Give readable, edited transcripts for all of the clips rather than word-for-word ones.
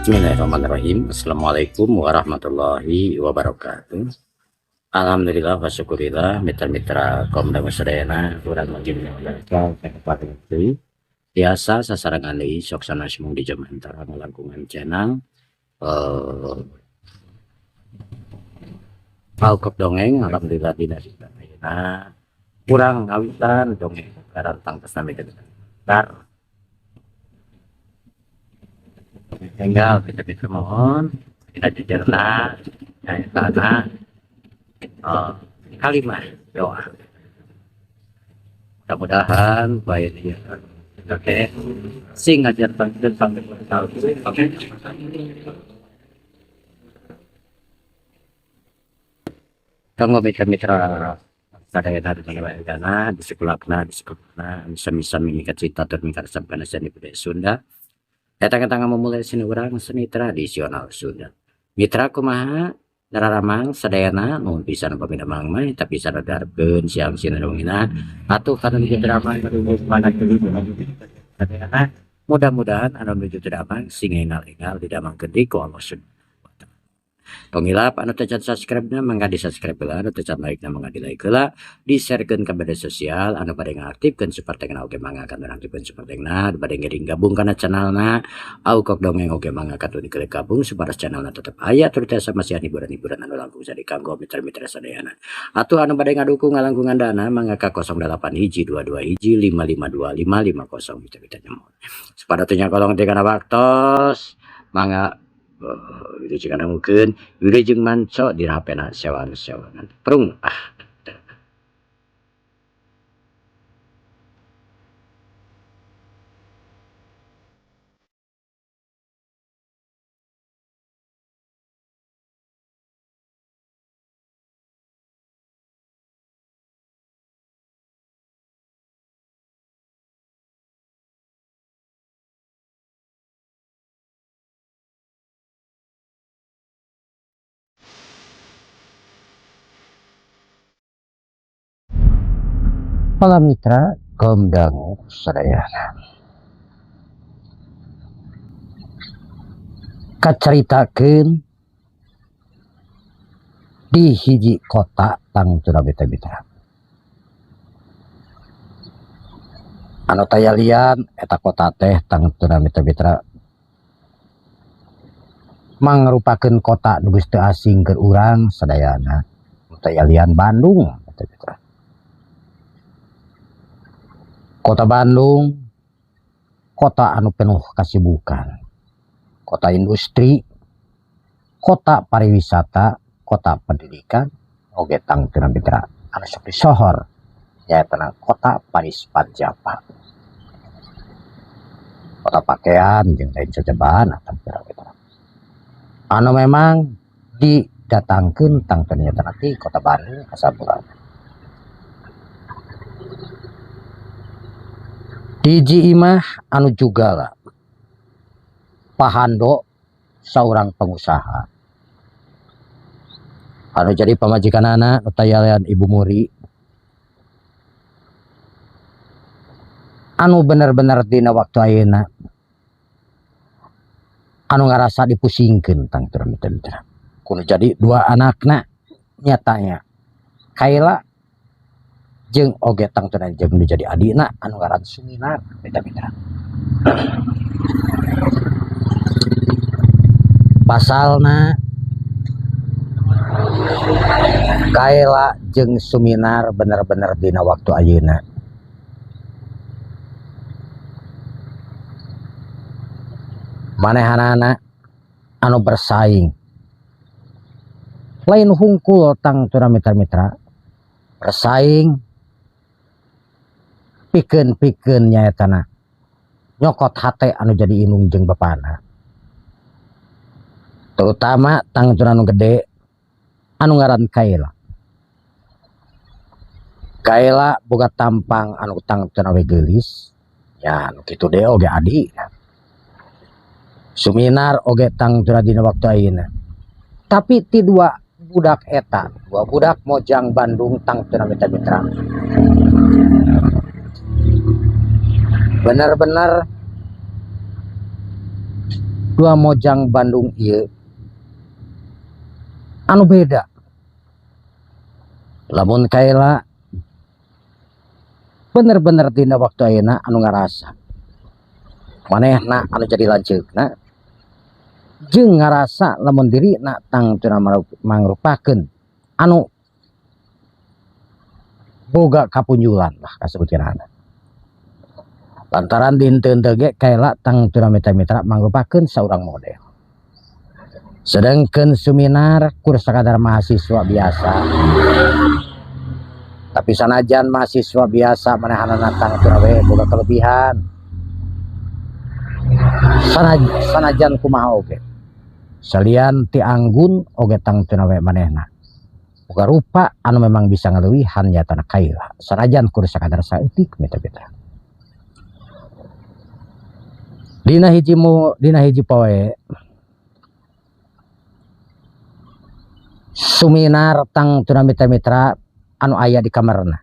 Bismillahirrahmanirrahim. Assalamualaikum warahmatullahi wabarakatuh. Alhamdulillah wa syukurillah mitra-mitra Komdang sadayana urang lagi biasa sasarengan deui sok sanes mung di jam antara ngalangkungan channel Alkop dongeng. Alhamdulillah dina dinten ayeuna urang ngawitan dongeng karantang tasami tar tinggal kita mohon dina jejerna nyaeta kalimah doa mudah-mudahan baik ya. Oke, sing ngajar panggilan sampai. Oke, kanggo mitra-mitra sadayana di dana di sekolahna di sekolahna sami-sami mika cerita tur mika resep kana seni budaya Sunda eta tangga memulai seni urang seni tradisional Sunda. Mitra, kumaha dararamang sadayana? Nuhun pisan upami damang mah tapi sanadarkeun siang sina dongina atuh kana nuju damang mana sadayana. Mudah-mudahan anu nuju damang sing engal-engal didamangkeun deui ku Allah Subhanahu. Tong hilap anu teu can subscribe na mangga di subscribe heula, anu teu can like na mangga di like heula, di sharekeun ka media sosial anu bade ngaktifkeun supportengna oge mangga kan aktifkeun supportengna, bade ngiring gabung kana channelna Aukok Dongeng oge mangga katuh diklik gabung supaya channelna tetep aya tur tiasa masihan hiburan-hiburan anu langkung jadi kanggo mitra-mitra sadayana. Atuh anu bade ngadukung ngalangkungan dana mangga ka 08 hiji 22 hiji 552 550 mitra-mitra nyemon. Supaya teu nyakolong teh kana waktos mangga itu jika mungkin wilujeng manco di HP-na sewang-sewangan prung ah. Para mitra Komdang sadayana, kacaritakeun di hiji kota tangtuna mitra anu taya lian eta kota teh tangtuna mitra mangrupakeun kota nu geus teu asing keur urang sadayana, nu taya lian Bandung mitra. Kota Bandung, kota anu penuh kasibukan, kota industri, kota pariwisata, kota pendidikan, oge tangtuna mitra anu sok disohor nyaeta kota Paris Van Java, kota pakaian jeung lain cecebaan tangtuna mitra anu memang didatangkeun tangtuna nyata ti kota Bandung kasaburan. Hiji imah anu jugala Pahando saurang pengusaha anu jadi pamajikanana nu taya Ibu Muri anu bener-bener dina waktu ayeuna anu ngarasa dipusingkeun tangtuna mitra kudu jadi dua anakna nyatanya Kaila jeung oge tangtuna jeung nu jadi adina anu ngaran Suminar mitra. Pasalna Kaila jeung Suminar bener-bener dina waktu ayeuna manehanana anu bersaing lain hungkul tangtuna mitra-mitra bersaing pikeun-pikeun nyaetana nyokot hate anu jadi indung jeung bapana, terutama tangtuna anu gede anu ngaran Kaila. Kaila boga tampang anu tangtuna we geulis ya anu kitu deui oge adi Suminar oge tangtuna dina waktu ayeuna. Tapi ti dua budak eta, dua budak mojang Bandung tangtuna mitra-mitra benar-benar Dua Mojang Bandung ieu anu beda. Lamun Kaela bener-bener dina waktu ayeuna anu ngarasa manehna anu jadi lanceukna jeung ngarasa lamun dirina tangtuna mangrupakeun anu boga kapunjulan lah kasebutkeunana. Lantaran dinten ge Kaela tangtuna mitra-mitra mangrupakeun saurang model. Sedangkan Suminar kur sakadar mahasiswa biasa. Tapi sanajan mahasiswa biasa, manehanana tangtuna we boga kelebihan. Sanajan kumaha oge. Salian ti anggun oge tangtuna we manehna boga rupa anu memang bisa ngaleuwihan nyatana Kaila. Sanajan kur sakadar saeutik, mitra-mitra. Dina hiji poe Suminar tangtuna mitra-mitra anu aya di kamarna.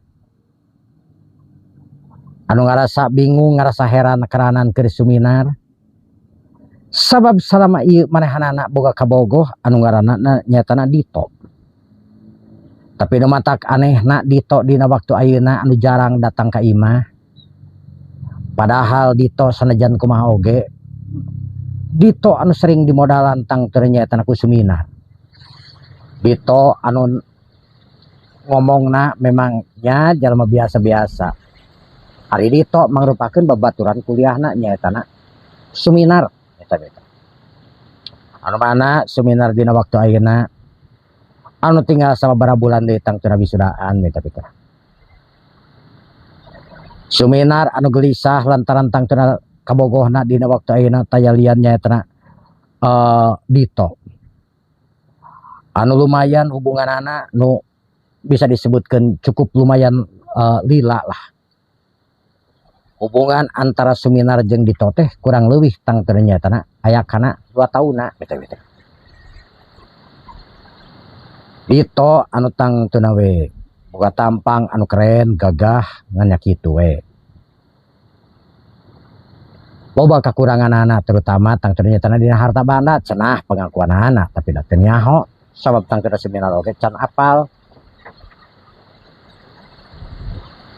Anu ngarasa bingung, ngarasa heran keranan keur Suminar. Sabab salama ieu manehanana boga kabogoh anu ngaranna nyatana Dito. Tapi nu matak anehna, Dito dina waktu ayeuna anu jarang datang ka imah. Padahal Dito sanajan kumaha oge, Dito anu sering dimodalan tangtuna nyatana ku Suminar. Dito anu ngomongna memang nya jalma biasa-biasa. Ari Dito mangrupakeun babaturan kuliahna nyaetana Suminar eta beta. Anu mana Suminar dina waktu ayeuna anu tinggal sababaraha bulan deui tangtuna wisudaan eta beta. Suminar anu gelisah lantaran tangtuna kabogohna dina waktu ayeuna taya lian nyaetana Dito. Anu lumayan hubunganana nu bisa disebutkan cukup lumayan lila lah. Hubungan antara Suminar jeung Dito teh kurang leuwih tangtuna nyaetana aya kana 2 tahunna beta beta. Dito anu tangtuna we boga tampang anu keren, gagah, ngan nya kitu we. Loba kakuranganana, terutama tangtuna nyaetana dina harta banda cenah pengakuanana, tapi da teu nyaho sabab tangtuna Suminar oge can apal.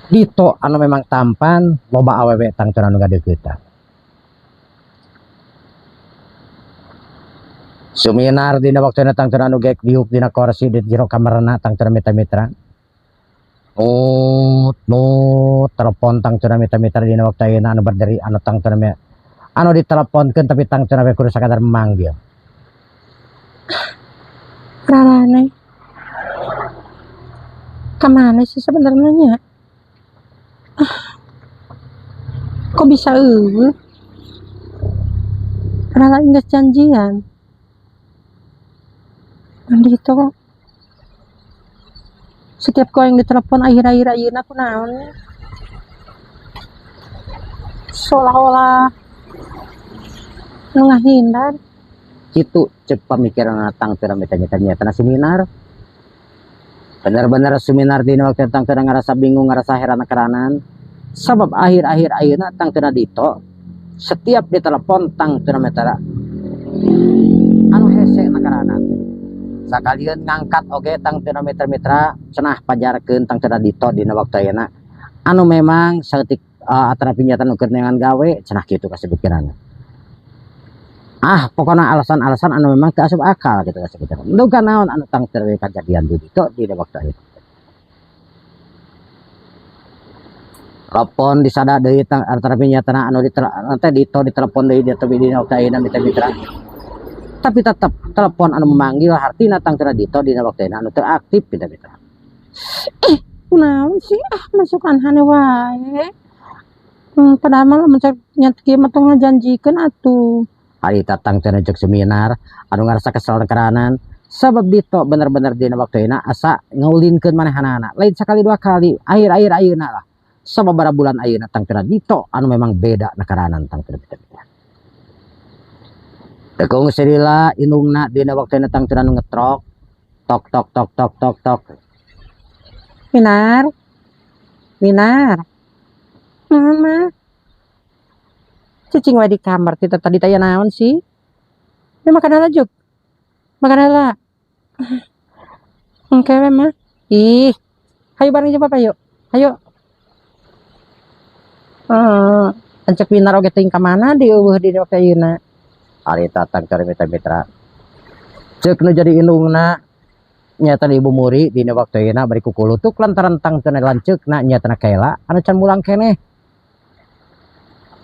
Dito anu memang tampan, loba awewe tangtuna anu gadeuketan. Suminar dina waktuna tangtuna anu gek diuk dina kursi di jero kamarna tangtuna mitra-mitra. Nut nut telepon tangtuna mitra-mitra dina waktu ayeuna anu berderi anu tangtuna anu diteleponkeun tapi tangtuna we kudu sakadar memanggil. Rarane. Kamana sih sebenarnya nya? Ah, kok bisa eueuh? Rara geus janjian. Dito kok. Setiap kau yang ditelepon akhir-akhir ayeuna kunaon nya? Seolah-olah nu ngahindar. Kitu cek pamikiran tangtuna mitra-mitra nyatana Suminar. Bener-bener Suminar dina waktu tangtuna ngarasa bingung, ngarasa heran keranan. Sabab akhir-akhir ayeuna tangtuna Dito setiap ditelepon tangtuna mitra anu hese nakaranan. Sakalian ngangkat oge tangtuna mitra-mitra cenah pajarkeun tangtuna Dito dina waktu ayeuna anu memang saeutik atanapi nyata nu keur neangan gawe cenah kitu kasebutkeunana. Ah, pokona alasan-alasan anu memang teu asup akal gitu kasebutkeun. Duka naon anu tangtuna kajadian di Dito dina waktu ayeuna. Telepon disada deui tang atanapi nyatana anu teh Dito ditelepon deui dia teh dina waktu ayeuna mitra-mitra. Tapi tetep telepon anu memanggil hartina tangtuna Dito dina waktu ayeuna anu teu aktif mitra-mitra. Kunaon sih? Ah, masukan hane wae. Padahal mah lamun cek nya kieu mah tong ngajanjikeun atuh. Harita tangtuna cek Suminar anu ngarasa kesel keranan sabab Dito bener-bener dina waktu ayeuna asa ngaulinkeun manehanana lain sakali dua kali akhir-akhir ayeuna lah sababaraha bulan ayeuna tangtuna Dito anu memang beda nakaranan tangtuna beda-beda. Tekung serila indungna dina waktu ayeuna tangtuna anu ngetrok tok tok tok tok tok tok. Minar, Minar, naon mah? Cicing wae di kamar kita tadi taya naon sih? Ya makan heula juk. Makan heula. Engke we mah. Ih. Hayu bareng jeung Papa yuk. Hayu. Heeh. Lanceuk Winar oge teuing ka mana dieuweuh di waktu ayeuna. Harita tangtor mitra-mitra. Ceuk nu jadi indungna nyaeta Ibu Muri dina waktu ayeuna bari kukulutuk lantaran tangtuna lanceukna nyaeta Kaela anu can mulang keneh.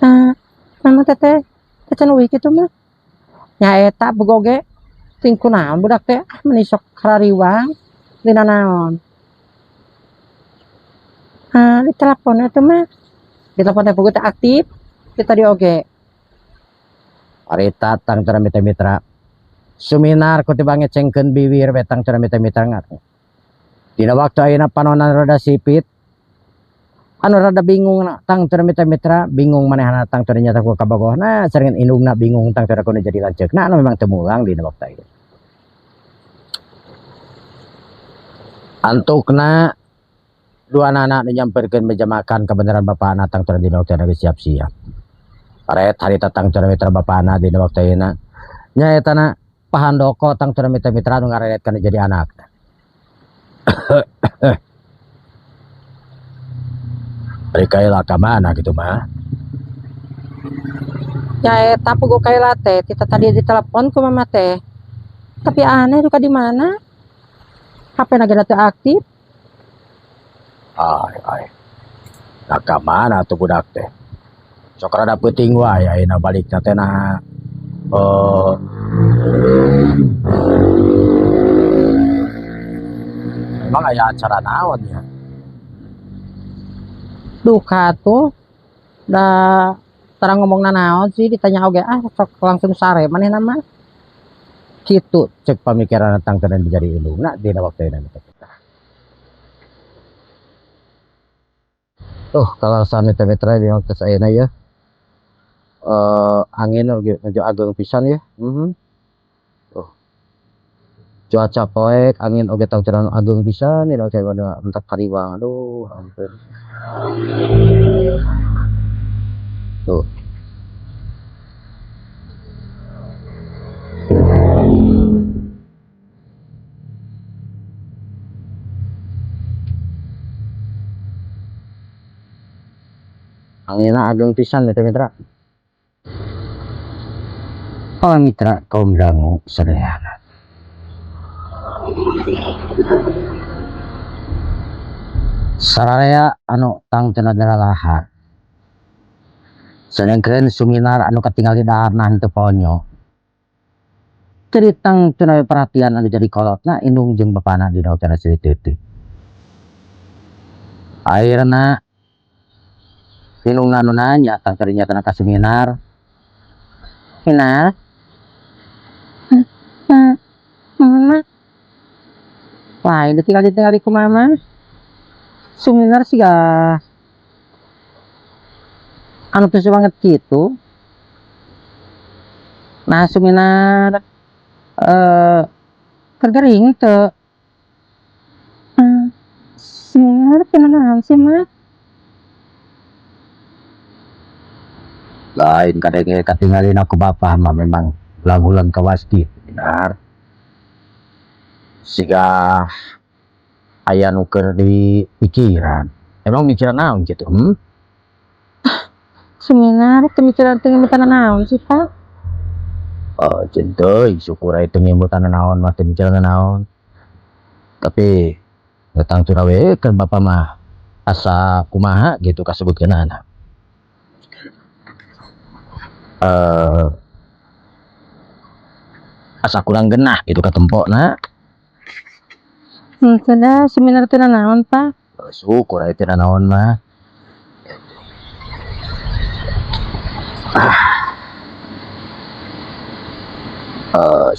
Nah, mama teteh teh can euweuh kitu mah. Nya eta bogo ge ting kunaon budak teh ah meuni sok karariwang dina naon. Ah, di telepon atuh mah. Di telepon teh bogo teh aktif di tadi oge. Harita tangtuna mitra-mitra. Suminar ku teu bangecengkeun biwir we tangtuna mitra-mitra ngat. Dina waktu ayeuna panonan rada sipit. Anu rada bingung tangtuna mitra-mitra, bingung manehna tangtuna nyata ku kabogohna, sareng indungna bingung tangtuna ku nu jadi lanceukna anu memang teu mulang dina waktu ayeuna. Antukna dua anak nu nyamperkeun meja makan kebenaran bapana tangtuna dina waktu ayeuna geus siap-siap. Ret harita tangtuna mitra bapana dina waktu ayeuna. Nyaeta na pahandoko tangtuna mitra-mitra nu ngareret kana jadi anak. Ari Kaela ka mana gitu mah? Nyaeta puguh Kaela teh tita tadi ditelepon ku mama teh. Tapi aneh duka di mana? HP na ge teu aktif. Ai ai. Nah ka mana tuh budak teh? Sok rada peuting wae ayeuna balikna teh nah emang aya acara naon ya? Duka tuh da tarang ngomongna naon sih ditanya oge ah sok langsung sare manehna mah. Kitu cek pamikiran tangtuna jadi indungna dina waktu ayeuna teh. Tuh kalau sami mitra di waktu ayeuna ya. Angin oge nuju ageng pisan ya. Tuh. Cuaca poek, angin oge tangtuna ageng pisan dina waktu ayeuna entek kariwang. Aduh, ampun. Tuh. Anginna ageng pisan mitra mitra. Oh mitra kaum dangu sadayana. Sararea anu tangtuna lahar. Sedangkeun Suminar anu katingal di daharna henteu ponyo. Jadi tangtuna perhatian anu jadi kolotna indung jeung bapana dina waktu silih teuting. Akhirna indungna anu nanya tangtuna nyatana ka Suminar. Minar? Mama. Wah, ini tinggal ditinggali ku mama. Suminar sih gak anu tuh banget gitu. Nah, Suminar tergering tuh. Suminar kenapa sih, Mak? Lain kadenge katinggalin aku bapak mah memang ulang-ulang kawas gitu. Benar. Siga aya nu keur di pikiran. Emang mikiran naon gitu? Suminar teu mikiran teu ngemutan naon sih, Pak? Oh, centeuy syukur aya teu ngemutan naon mah teu mikiran naon. Tapi datang tuna we kan bapak mah asa kumaha gitu kasebutkeunana. Asa kurang genah gitu katempokna. Sudah Suminar teu naon, Pak? Syukur aya teu naon mah.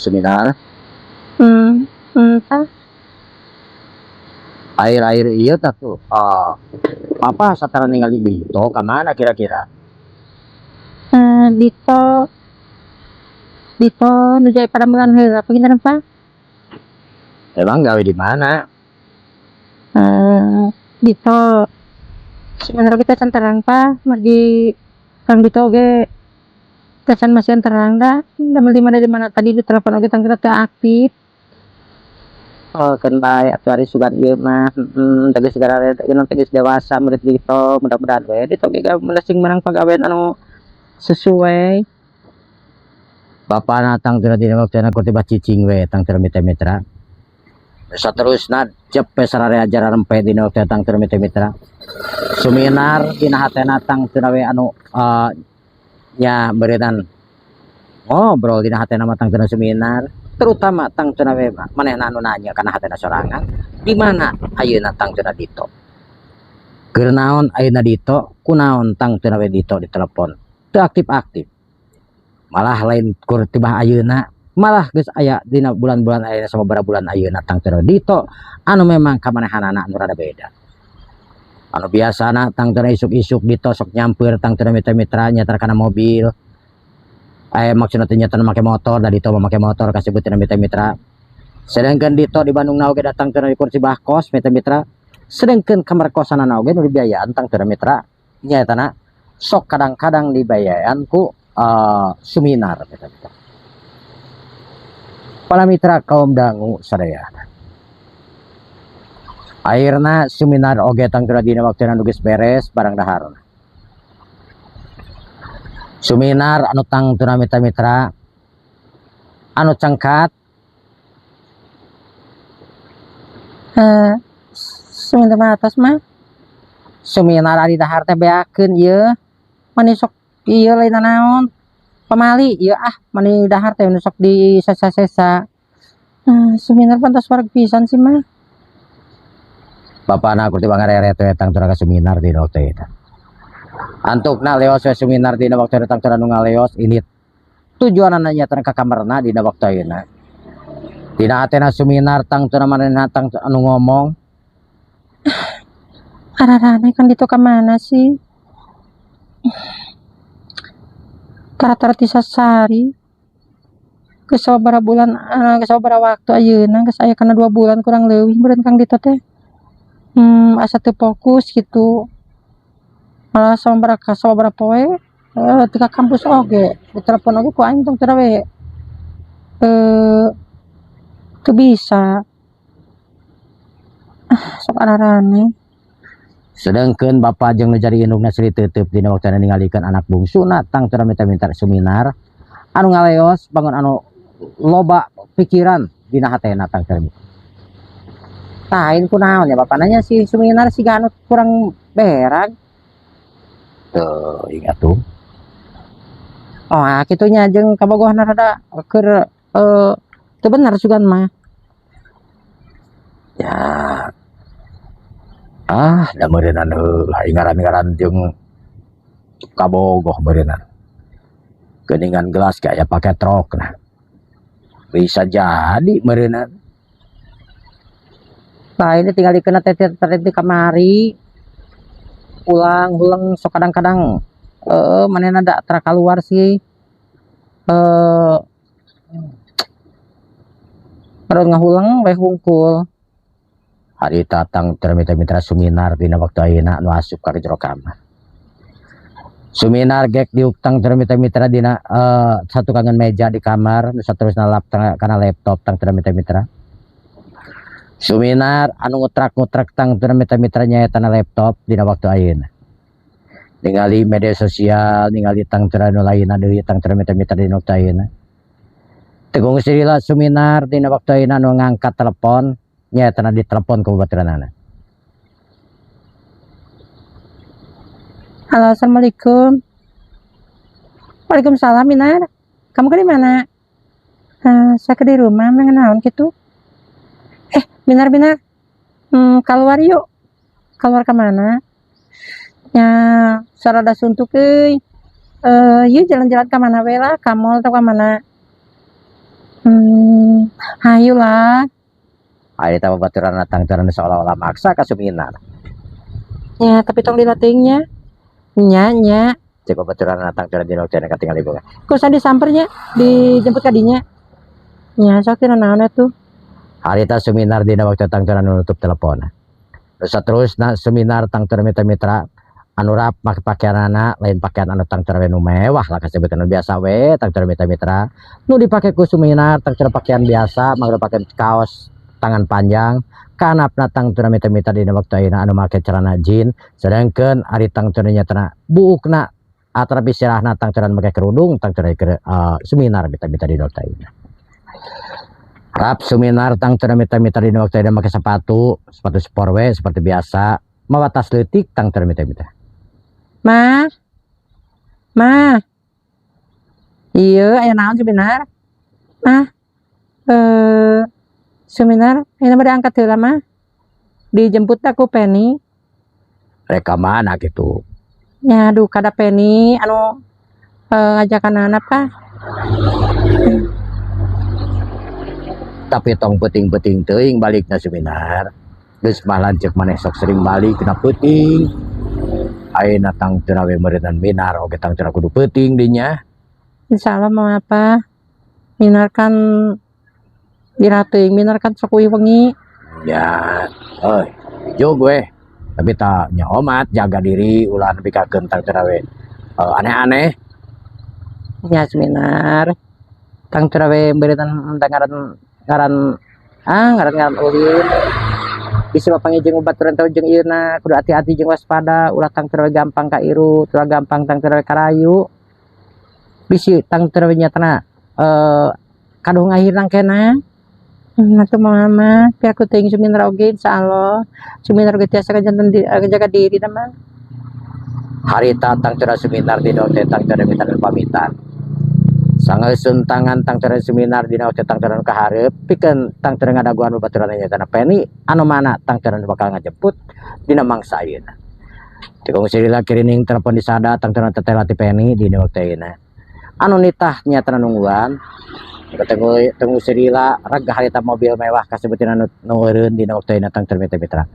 Suminar. Pak. Air-air iya tak tuh. Papa satara ningali Bito ka mana kira-kira? Dito. Dito nu jadi padamelan heula panginten, Pak. Emang gawe di mana? Dito. Sebenarnya kita can terang, Pak, margi Kang Dito oge Kesan masih terang dah. Damel di mana, di mana tadi di telepon oge tangkira teu aktif. Oh, keun bae atuh ari sugan ieu mah, heeh, da geus garede teh geus dewasa murid gitu, mudah-mudahan we ditu ge sing menang pagawean anu sesuai. Bapana tangtuna dina waktuna kur tibah cicing we tangtuna mitra-mitra. Saterusna cep we sararea jararempe dina waktu tangtuna mitra-mitra. Suminar dina hatena tangtuna we anu nya beureunan ngobrol dina hatena mah tangtuna Suminar, terutama tangtuna we manehna anu nanya kana hatena sorangan, di mana ayeuna tangtuna Dito. Keur naon ayeuna Dito, kunaon tangtuna we Dito ditelepon teu aktif-aktif. Malah lain kur tibah ayeuna, malah geus aya dina bulan-bulan ayeuna, sababaraha bulan ayeuna tangtuna Dito anu memang kamanehanana anu rada beda. Anu biasana tangtuna isuk-isuk Dito sok nyampeur tangtuna mitra-mitra nyatar kana mobil. Aya maksudna teh nyata make motor, da Dito mah make motor kasebut tina mitra-mitra. Sedangkan Dito di Bandung na oge datang tina di kursi kos mitra-mitra. Sedangkan kamar kosanana oge nu dibiayaan tangtuna mitra nyaetana sok kadang-kadang dibayaan ku Suminar mitra-mitra. Para mitra kaum dangu sadayana. Akhirna Suminar oge tangtuna dina waktuna nu geus beres barang daharna. Suminar anu tangtuna mitra-mitra anu cengkat. Suminar mah atos mah. Suminar ari dahar teh beakeun ieu. Mani sok ieu lain naon. Pamali ieu ah mani dahar teh nu sok di sesa-sesa. Suminar pantas wareg pisan sih mah. Bapana kur tibang ngareret we tangtuna ka Suminar dina waktu eta. Antukna leos we Suminar dina waktu eta tangtuna nu ngaleos ini tujuanana nyatana ka kamarna dina waktu ayeuna. Dina hatena Suminar tangtuna manehna tangtuna anu ngomong. Ararane kan Dito ka mana sih? Tara-tara ti sasari. Geus sababaraha bulan, geus sababaraha waktu ayeuna geus aya kana 2 bulan kurang leuwih meureun Kang Dito teh. Asa teu fokus gitu. Malah sababaraha sababaraha poe teu ka kampus oge, ditelepon oge ku aing tong teu we. Teu bisa. Ah, sok ararane. Sedangkan bapak jeung nu jadi indungna sri teuteub dina waktuna ningalikeun anak bungsuna tangtuna mitra-mitra Suminar anu ngaleos bangun anu loba pikiran dina hatena tangtuna. Lain kunaon ya bapak nanya si Suminar si anu kurang berag. Tuh, ingat tuh. Oh, kitu nya jeung kabogohna rada keur teu bener sugan mah. Ya. Ah, da meureunnan heuh ngaran-ngaran jeung kabogoh meureunnan. Geuningan gelas ge aya pake trok nah. Bisa jadi meureunnan. Lain tinggal dikeuna teh teh di kamari. Pulang huleng sok kadang-kadang manehna da tara kaluar sih. Baru ngahuleng we hungkul. Harita tangtuna mitra-mitra Suminar dina waktu ayeuna anu asup ka jero kamar. Suminar gek diuk tangtuna mitra-mitra dina satukangan meja di kamar nu saterusna lap kana laptop tangtuna mitra-mitra. Suminar anu ngutrak-ngutrak tangtuna mitra-mitra nyaeta na laptop dina waktu ayeuna. Ningali media sosial, ningali tangtuna nu lainna deui tangtuna mitra-mitra dina waktu ayeuna. Tegung silila Suminar dina waktu ayeuna anu ngangkat telepon nyaeta na ditelepon ku babaturanana. Halo, assalamualaikum. Waalaikumsalam, Minar. Kamu ke di mana? Saya ke di rumah, mengenaon gitu. Minar, Minar. Keluar yuk. Keluar kemana? Ya, sarada suntuk euy. Yuk jalan-jalan ke mana we lah, ka mall atau ke mana? Ayolah. Ayo ta babaturan tangtuna seolah-olah maksa ka Suminar. Ya, tapi tong dilatihnya. Nya, nya. Cek babaturan tangtuna dina waktu katingali boga. Ku usah disampernya, dijemput ka dinya. Nya, sok tina naon atuh. Harita Suminar dina waktu tangtuna nutup telepon. Terus terus na Suminar tangtuna mitra-mitra Anu rap make pakaianana lain pakaian anu tangtera we nu mewah lah, kasebutan nu biasa we tangtera mitra-mitra. Nu dipake ku Suminar tangtera pakaian biasa, mangga pakaian kaos tangan panjang, kanapna tangtera mitra-mitra dina waktu ayeuna anu make celana jeans, sedangkan ari tangtera nyatana buukna atanapi sirahna tangtera make kerudung tangtera Suminar mitra-mitra dina waktu ayeuna. Rap Suminar tangtera mitra-mitra dina waktu ayeuna make sepatu, sepatu sport we seperti biasa, mawa tas leutik tangtera mitra-mitra. Ma. Ma. Iya, aya naon Suminar? Ma. Suminar, ayeuna bade angkat heula mah. Dijemput ku Penny. Rek ka mana gitu? Nya aduh kada Penny anu ngajakan anak apa? Tapi tong peuting-peuting teuing balikna Suminar. Geus mah lanceuk maneh sok sering balik kena peuting. Ayeuna tangtera we meureunnan Minar oge tangtera kudu peuting dinya. Insyaallah mau apa? Minar kan dina teuing Minar kan sok uih wengi. Ya, euy, jug we. Tapi ta nya omat jaga diri ulah nepi ka tangtera we aneh-aneh. Nya Suminar. Tangtera we meureunnan ngaran ngaran ah ngaran-ngaran ulin. Bisa bapak jeung babaturan teh jeung ieu na kudu hati-hati jeung waspada ulah tangtera we gampang ka irut, ulah gampang tangtera we karayu. Bisi tangtera we nyatana kaduhung akhirna kena. Atuh mama, piraku teuing Suminar oge insyaallah. Suminar oge tiasa kajanten jaga diri na mah. Harita tangtera Suminar dina teh tangtera mitra pamitan. Sangeuseun tangan tangtera Suminar dina teh tangtera nu kahareup pikeun tangtera ngadaguan babaturan nyatana Penny anu mana tangtera nu bakal ngajemput dina mangsa ayeuna. Teu kungsi lila kirining telepon disada tangtera teteh ti Penny dina waktu ayeuna. Anu nitah nyatana nungguan. Tunggu sirila reg harita mobil mewah kasebutina nu eureun dina waktu ayeuna tangtera mitra-mitra.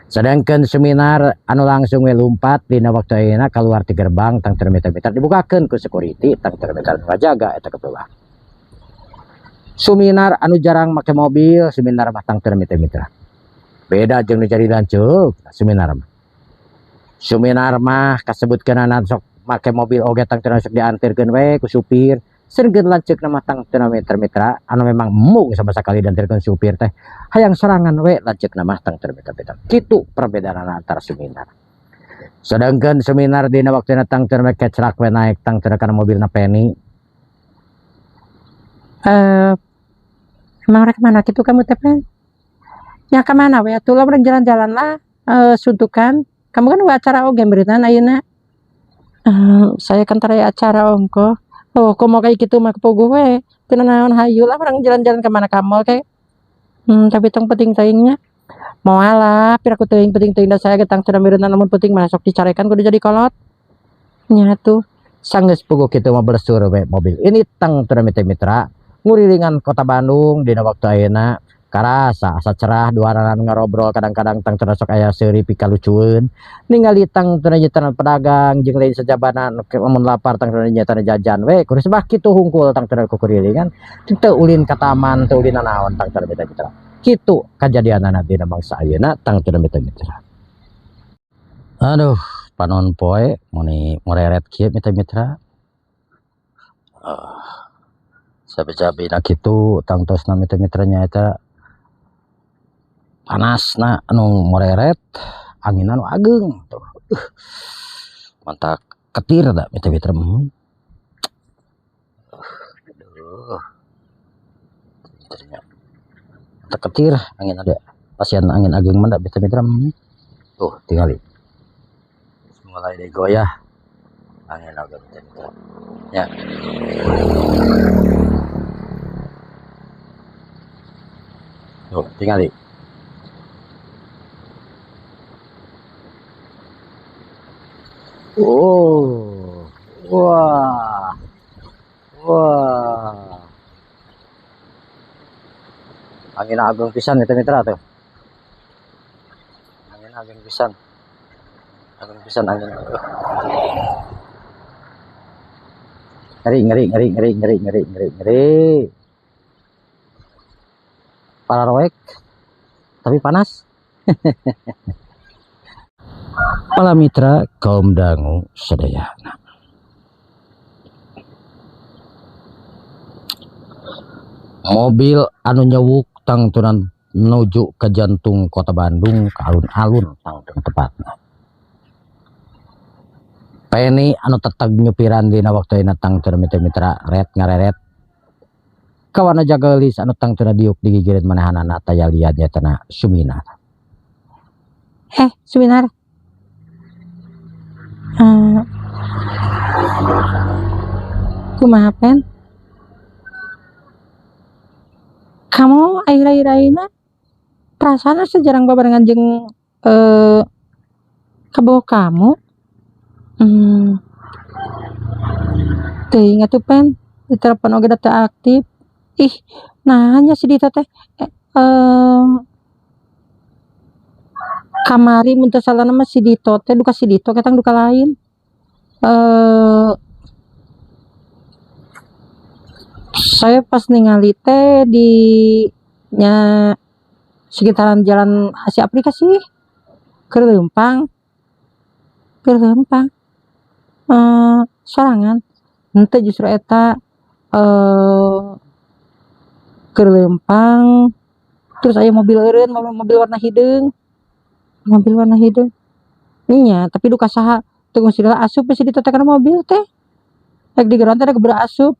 Sedangkan Suminar anu langsung we lumpat dina waktu ayeuna keluar ti gerbang tangtera mitra-mitra dibukakeun ku security tangtera mitra nu ngajaga eta kepeluang. Suminar anu jarang make mobil, Suminar mah tangtera mitra-mitra. Beda jeung nu jadi lanceuk Suminar mah. Suminar mah kasebutkeunana sok make mobil oge tangtera sok diantirkeun we ku supir. Seukeun lanceuk mah tangtera mitra-mitra anu memang embung sama sakali diantirkeun supir teh hayang sorangan we lanceuk mah tangtera mitra-mitra. Kitu perbedaanna antara Suminar. Sedangkan Suminar dina waktuna tangtera make kecrak we naik tangtera kana mobilna Penny. Emang rek mana kitu kamu teh Pen? Ya ka mana we atuh lah urang jalan-jalan lah, suntukan. Kamu kan acara oge meureunnan ayeuna. Saya kan tara acara ongkoh. Oh, komo kayak gitu mah kepuguh we. Teu naon hayu lah urang jalan-jalan ka mana ka mall kayak. Tapi tong penting teuing nya. Moal lah, piraku teuing penting teuing da saya ge tangtera meureunnan lamun penting mah sok dicarekan kudu jadi kolot. Nya tuh. Sanggeus puguh kitu mah bersur we mobil. Ini tangtera mitra-mitra ngurilingan kota Bandung dina waktu ayeuna karasa asa cerah duaran ngarobrol kadang-kadang tangtera sok aya seuri pikalucueun ningali tangtera nyetana pedagang jeung lain sajabana lamun lapar tangtera nyetana jajan we kudu sebah kitu hungkul tangtera kukurilingan teu ulin ka taman teu ulin nanaon tangtera mitra-mitra kitu kajadianana dina mangsa ayeuna tangtera mitra-mitra. Aduh panon poe muni moreret kieu mitra-mitra. Sabi-sabina kitu tangtosna mitra-mitra nyaeta panasna anu moreret anginna nu ageung tuh. Mantak ketir da mitra-mitra. Aduh. Mantak ketir angin ada. Pasian angin ageung mah da mitra-mitra. Tuh tingali. Mulai digoyah angin ageung mitra-mitra. Ya. Tuh tingali. Oh, wah, wah, angin ageung pisan mitra-mitra tuh, angin ageung pisan, ageung pisan angin. Ngeri, ngeri, ngeri, ngeri, ngeri, ngeri, ngeri, ngeri. Pararoek, tapi panas. Para mitra kaum dangu sadayana. Mobil anu nyewuk tangtunan menuju ke jantung kota Bandung, ke alun-alun tangtun tepatna. Penny anu teteg nyupiran dina waktu ayeuna tangtuna mitra-mitra ret ngareret. Kawana jageulis anu tangtuna diuk di gigireun manehanana taya lian nyatana Suminar. Suminar. Kumaha Pen? Kamu akhir-akhir ayeuna perasaan asa jarang babarengan jeung kabogoh kamu. Teuing atuh Pen, di telepon oge da teu aktif. Ih, naha nya si Dito teh kamari mun teu salah mah si Dito teh duka si Dito ketang duka lain. Saya pas ningali teh di nya sekitaran jalan Asia Afrika sih. Keur leumpang. Keur leumpang. Sorangan. Henteu justru eta keur leumpang terus aya mobil eureun, mobil warna hideung. Mobil warna hideung. Nya, tapi duka saha teu ngusir asup si Dito teh kana mobil teh. Rek digeroan teh keburu asup.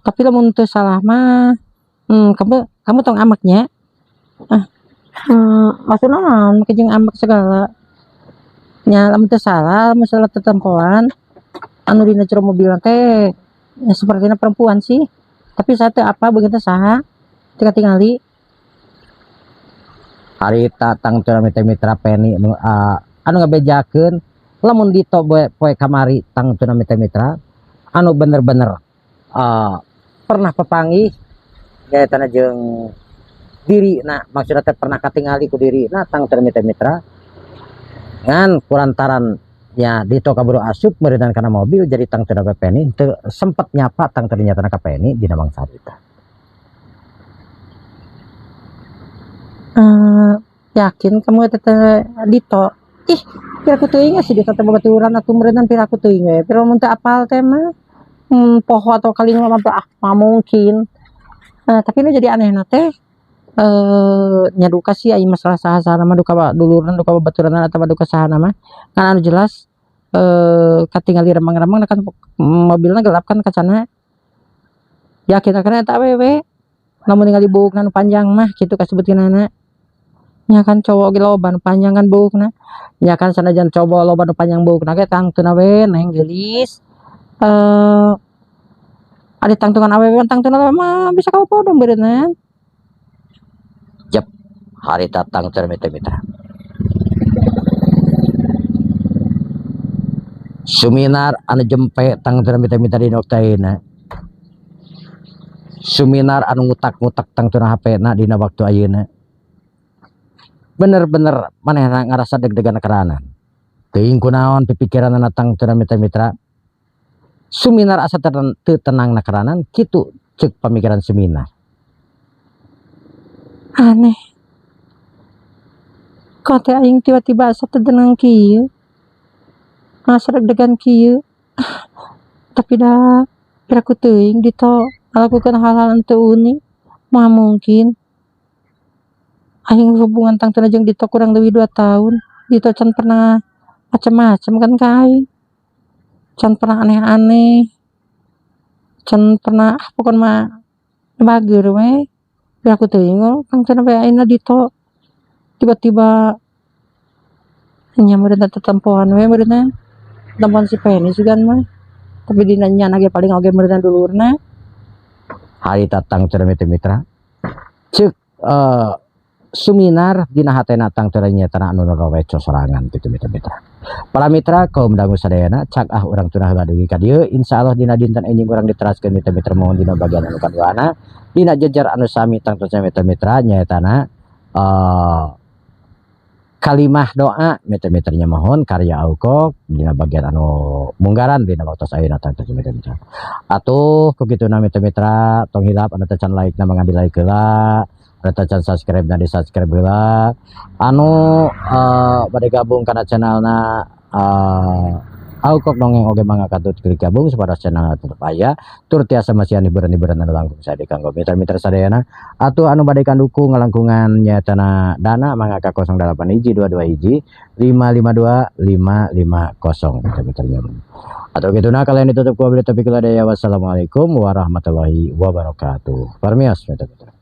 Tapi lamun teu salah mah, kamu tong ambek nya. Ah, maksudna naon make jeung ambek segala. Nya lamun teu salah, lamun salah tetempoan anu dina jero mobil teh ya sepertinya perempuan sih. Tapi saya teu apa begitu saha teu katingali. Harita tangtuna mitra-mitra Penny anu ngabejakeun lamun Dito poe kamari tangtuna mitra-mitra anu bener-bener pernah papanggih nyaetana jeung dirina, maksudna teh pernah katingali ku dirina tangtuna mitra-mitra ngan kulantaran nya Dito kaburu asup meureunnan kana mobil jadi tangtuna Penny teu sempet nyapa tangtuna nyatana ka Penny dina mangsa harita. Yakin kamu eta teh Dito? Ih, piraku teuing si Dito teh babaturan atuh meureunnan piraku teuing we. Pero mun teu apal teh mah poho atau kaling mah ah mah mungkin. Tapi nu jadi anehna teh nya duka sih aya masalah saha-saha mah duka dulurna duka babaturanna atawa duka sahana mah. Ngan anu jelas katingali remang-remang kan mobilna gelap kan kacana. Yakin kana eta awewe. Lamun ningali buukna nu panjang mah kitu kasebutkeunana. Nya kan cowok ge loba nu panjang kan buukna. Nya kan sanajan cowok loba nu panjang buukna ge tangtuna we neng geulis. Ari tangtungan awewe tangtuna mah bisa kapopodo meureunna. Jep, harita tangtuna mitra-mitra. Suminar anu jempe tangtuna mitra-mitra dina waktu ayeuna. Suminar anu ngutak-ngutak tangtuna HP na dina waktu ayeuna. Bener-bener manehna ngarasa deg-degan keranan. Teuing kunaon pipikiranna tangtuna mitra-mitra. Suminar asa teu tenang na keranan kitu ceuk pamikiran Suminar. Aneh. Kok teh aing tiba-tiba asa teu tenang kieu? Asa deg-degan kieu. Tapi da piraku teuing Dito ngalakukeun hal-hal anu teu uning. Moal mungkin. Aing hubungan tangtuna jeung Dito kurang leuwih 2 tahun. Dito can pernah macem-macem kan ka aing. Can pernah aneh-aneh. Can pernah pokona mah bager we. Piraku teuing tangtuna we ayeuna Dito tiba-tiba nya meureun tetempoan we meureunna. Tetempoan si Penny sugan mah. Tapi dina nyana ge paling oge meureunna dulurna. Harita tangtuna mitra-mitra. Ceuk Suminar dina hatena tangtuna nyatana anu noroweco sorangan kitu mitra-mitra. Para mitra kaum dangu sadayana cak ah urang tunah heula dugi ka dieu insyaallah dina dinten enjing urang diteraskeun mitra-mitra mohon dina bagian anu kaduana dina jejer anu sami tangtuna mitra-mitra nyaetana kalimah doa mitra-mitranya mohon karya Aukok dina bagian anu munggaran dina waktu ayeuna tangtuna mitra-mitra. Atuh ku kituna mitra-mitra tong hilap anu teh can like na mangga di like heula. Tacan subscribe na, di subscribe heula. Anu bade gabung kana channelna Aukok Dongeng oge mangga katut klik gabung supaya channel tetep aya tur tiasa masihan hiburan-hiburan anu langkung sae kanggo mitra-mitra sadayana. Atau anu bade kandukung ngalangkungan nyaetana dana, mangga ka 08 hiji 22 hiji 552 550, mitra-mitra. Atau gitu. Nah, kalian ditutup ku wabillahi taufiq wal hidayah. Wassalamualaikum warahmatullahi wabarakatuh. Parmios, mitra-mitra.